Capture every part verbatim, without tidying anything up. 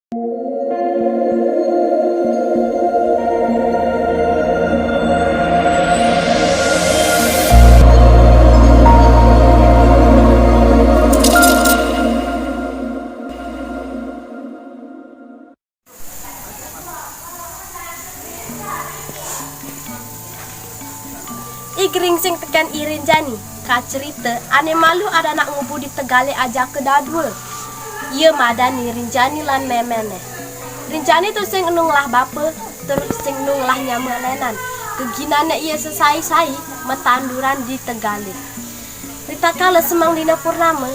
I Geringsing tekén I Rinjani, kacerita ané malu ada anak ngubu di tegalé ajaka dadua. Ia madan I Rinjani lan méméné. Rinjani tusing enu ngelah bapa, tur sing enu ngelah nyama lénan. Geginané ia sesai-sai matanduran di tegalé. Ritatkala semeng dina purnama,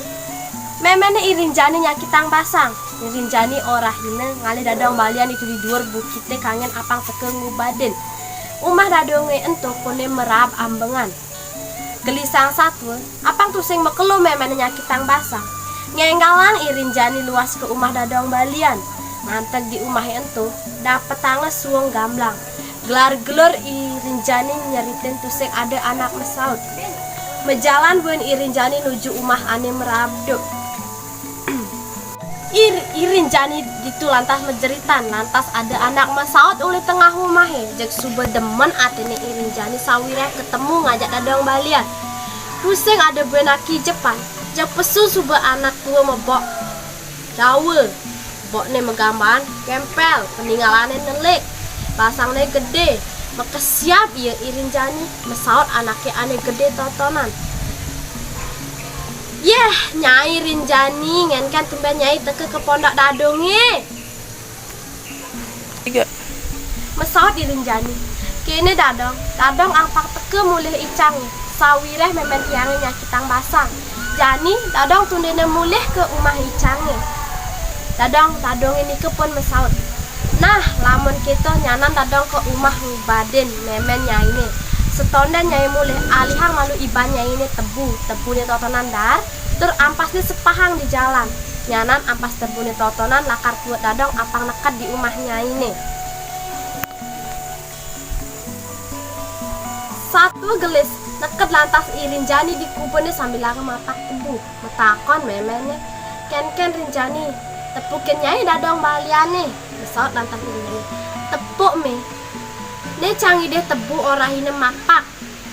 méméné I Rinjani nyakitang basang. I Rinjani orahina ngalih dadong balian ditu di duur bukité kanggén apang teka ngubadin. Umah dadongé ento koné meraab ambengan. Gelisang satua, apang tusing makelo méméné nyakitang basang. Ngénggalang I Rinjani luas ka umah dadong balian. Manteg di umahé ento, dapetanga suung gamblang. Gelar-gelur I Rinjani nyeritain tusing ada anak masaut. Majalan buin I Rinjani nuju umah ané meraab duk. I, I Rinjani ditu lantas majeritan, lantas ada anak masaut uli tengah umahé. Jeg suba demen atiné I Rinjani sawiréh ketemu ngajak dadong balian. Tusing ada buin akijepan, jeg pesu suba anak tua mebok dawa. Bokné magambaran kémpél, peningalané nelik, basangné gedé. Makesiab ia I Rinjani masaut anaké ané gedé totonan. "Yéh, Nyai Rinjani, ngenken tumbén Nyai teka ka pondok dadongé?" Tiga. Masaut I Rinjani, "Kéné dadong, dadong apang teka mulih icangé, sawiréh mémén tiangé nyakitang basang. Jani, dadong tundéna mulih ka umah icangé. Dadong, dadongé nika pun masaut. Nah, lamun kéto nyanan dadong ka umah ngubadin mémén nyainé. Setondén nyai mulih, alihang malu iban nyainé tebu, tebuné totonan dar, tur ampasné sepahang di jalan. Nyanan ampas tebuné totonan lakar tuut dadong apang neked di umah nyainé." Satua gelis, neked lantas I Rinjani di kubuné sambilanga mapak tebu. Matakon méméné, "Kénkén Rinjani, tepukin Nyai dadong baliané?" Masaut lantas I Rinjani, "Tepuk, Mé. Né cang idih tebu orahina mapak,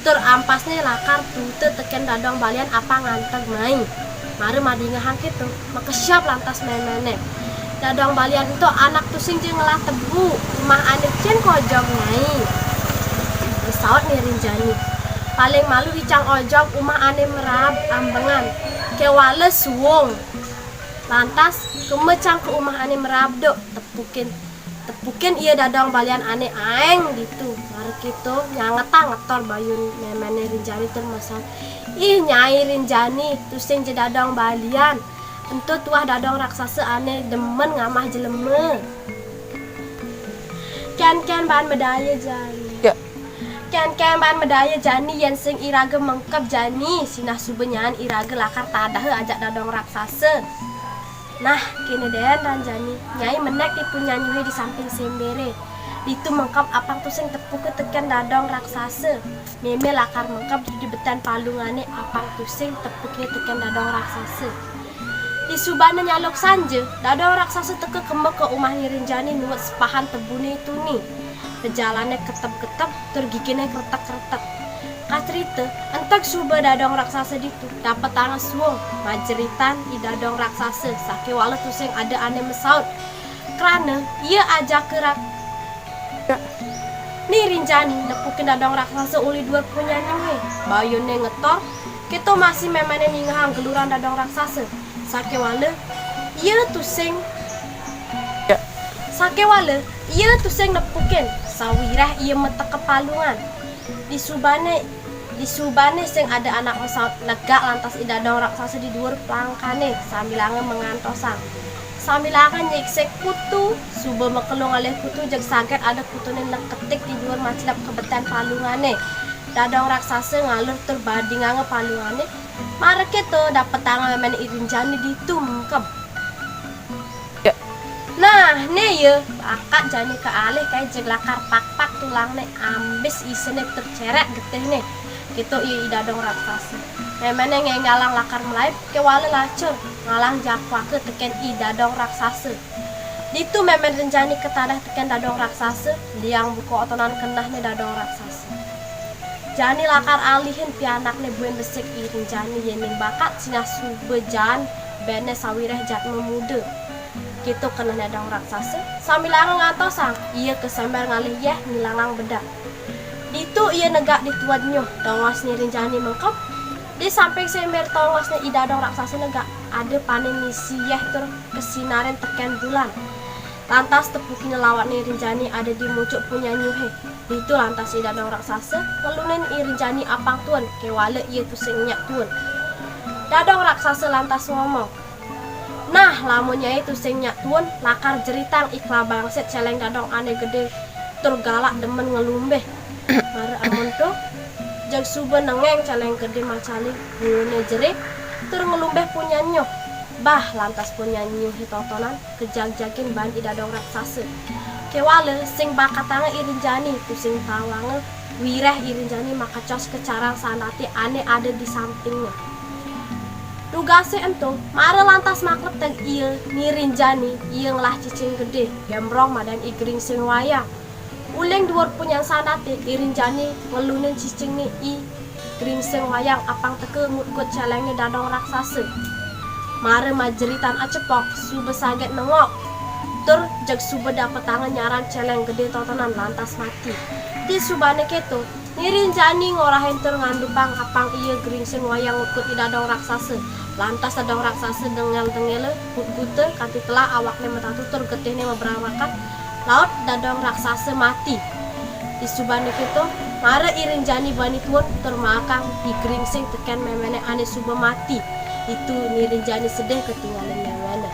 tur ampasné lakar tuuta tekén dadong balian apang nganteg mai." Mara madingehang kéto, makesiab lantas méméné. "Dadong balian ento anak tusing ja ngelah tebu, umah ané cén ka ojog, Nyai." Masaut I Rinjani, "Paling malu icang ojog umah ané meraab ambengan. Kéwala suung. Lantas, kema cang ka umah ané meraab duk, tepukin, tepukin ia dadong balian ané aéng ditu." Mara kéto, nyangetang ngetor bayun méméné Rinjani tur masaut, "Ih, Nyai Rinjani, tusing ja dadong balian. Ento tuah dadong raksasa ané demen ngamah jelema. Kénkén baan madaya jani." Ya. "Kénkén baan madaya jani yén sing iraga mengkeb jani, sinah suba nyaan iraga lakar tadaha ajak dadong raksasa. Nah, kéné dén ran jani, Nyai menék di punyanyuhé di samping sémbéré. Ditu mengkeb apang tusing tepuka tekén dadong raksasa. Mémé lakar mengkeb di betén palungané apang tusing tepukin tekén dadong raksasa." Di subané nyaluk sanja, dadong raksasa teka kema ka umah I Rinjani nuut sepahan tebuné tuni. Pejalané keteb-keteb, tur giginé kretek-kretek. Kacerita, enteg suba dadong raksasa ditu, dapetanga suung, majeritan I dadong raksasa, sakéwala tusing ada ané masaut. Krana, ia ajaka rak-, Ni Rinjani nepukin dadong raksasa uli duur punyanyuhé. Bayuné ngetor, kéto masih méméné ningehang geluran dadong raksasa. Sakéwala, ia tusing. Ya. Sakéwala, ia tusing nepukin, sawiréh ia meteka palungan. Di subané, di subané sing ada anak masaut, negak lantas I dadong raksasa di duur plangkané, sambilanga mangantosang. Sambilanga nyiksik kutu, suba makelo ngalih kutu, jeg saget ada kutuné neketik di duur maclep ka betén palungané. Dadong raksasa ngalur tur badinganga palungané. Mara kéto, dapetanga méméné I Rinjani ditu mengkeb. Ya. Nah, né ia, bakat jani ka alih kai jeg lakar pakpak tulangné, ambis isiné tur cérék getihné. Kéto ia I dadong raksasa. Méméné ngénggalang lakar malaib, kéwala lacur, ngalang japuaka tekén I dadong raksasa. Ditu mémén Rinjani ketadah tekén Dadong Raksasa, liang buka otonan kenehné Dadong Raksasa. Jani lakar alihin pianakné buin besik I Rinjani yéning bakat sinah suba jaan béné sawiréh jadma muda. Kéto kenehné Dadong Raksasa, sambilanga ngantosang, ia kasember ngalih yéh ngilangang bedak. Ditu ia negak di tuad nyuh, tongosné Rinjani mengkeb. Di samping sember tongosné I Dadong Raksasa negak, ada paning ngisi yéh tur kasinarin tekén bulan. Lantas tepukin lawatné Rinjani ada di mucuk punyan nyuhé. Ditu lantas I Dadong Raksasa ngelunin I Rinjani apang tuun, kéwala ia tusing nyak tuun. Dadong Raksasa lantas ngomong, "Nah, lamun nyai tusing nyak tuun, lakar jeritang I Klabangsit Céléng Dadong ané gedé tur galak demen ngelumbih. Mara amun to, jeg suba nengeng Céléng Gedé macali buluné jerih tur ngelumbih punyan nyuh." Bah, lantas punyan nyuhé totonan kajagjagin baan I Dadong Raksasa. Kéwala sing bakatanga I Rinjani, tusing tawanga wiréh I Rinjani makecos ka carang sandaté ané ada di sampingné. Dugasé ento, mara lantas makleteg ia Ni Rinjani, ia ngelah cicing gedé, gembrong madan I Gringsing Wayang. Uling duur punyan sandaté, I Rinjani ngelunin cicingné I Gringsing Wayang apang teka ngutgut céléngné Dadong Raksasa. Mara majeritan acepok, suba saget nengok. Tur jeg suba dapetanga nyaran Céléng Gedé totonan lantas mati. Di subané kéto, Ni Rinjani ngorahin tur ngandupang apang ia Gringsing Wayang ngutgut I Dadong Raksasa. Lantas Dadong Raksasa dengel-dengela, gutguta, kanti telah awakné matatu tur getihné mabrarakan, laut Dadong Raksasa mati. Di subané kéto, mara I Rinjani bani tuun tur maakang I Gringsing tekén méméné ané suba mati. Ditu Ni Rinjani sedih katingalin méméné.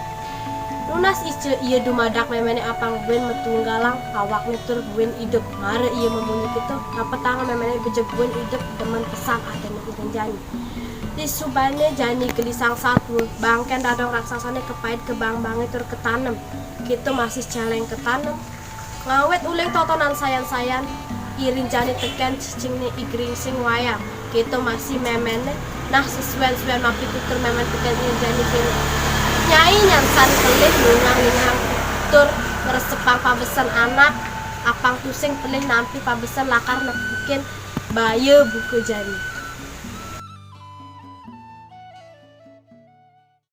Nunas ica ia dumadak méméné apang buin matunggalang awakné tur buin idup. Mara ia mamunyi kéto, dapetanga méméné bejeg buin idup, demen pesan atiné I Rinjani. Di subané jani gelisang satua, bangkén Dadong Raksasané kapaid ka bangbangé tur katanem. Kéto masih céléng katanem. Ngawit uling totonan sayan-sayan, I Rinjani tekén cicingné I Gringsing Wayang. Kéto masih méméné, nah sesuén-suén mapitutur mémén tekén I Rinjani kéné. Nyai nyansan kelih nungang-ningang tur ngresepang pabesen anak, apang tusing pelih nampi pabesen lakar nepukin baya buka jani.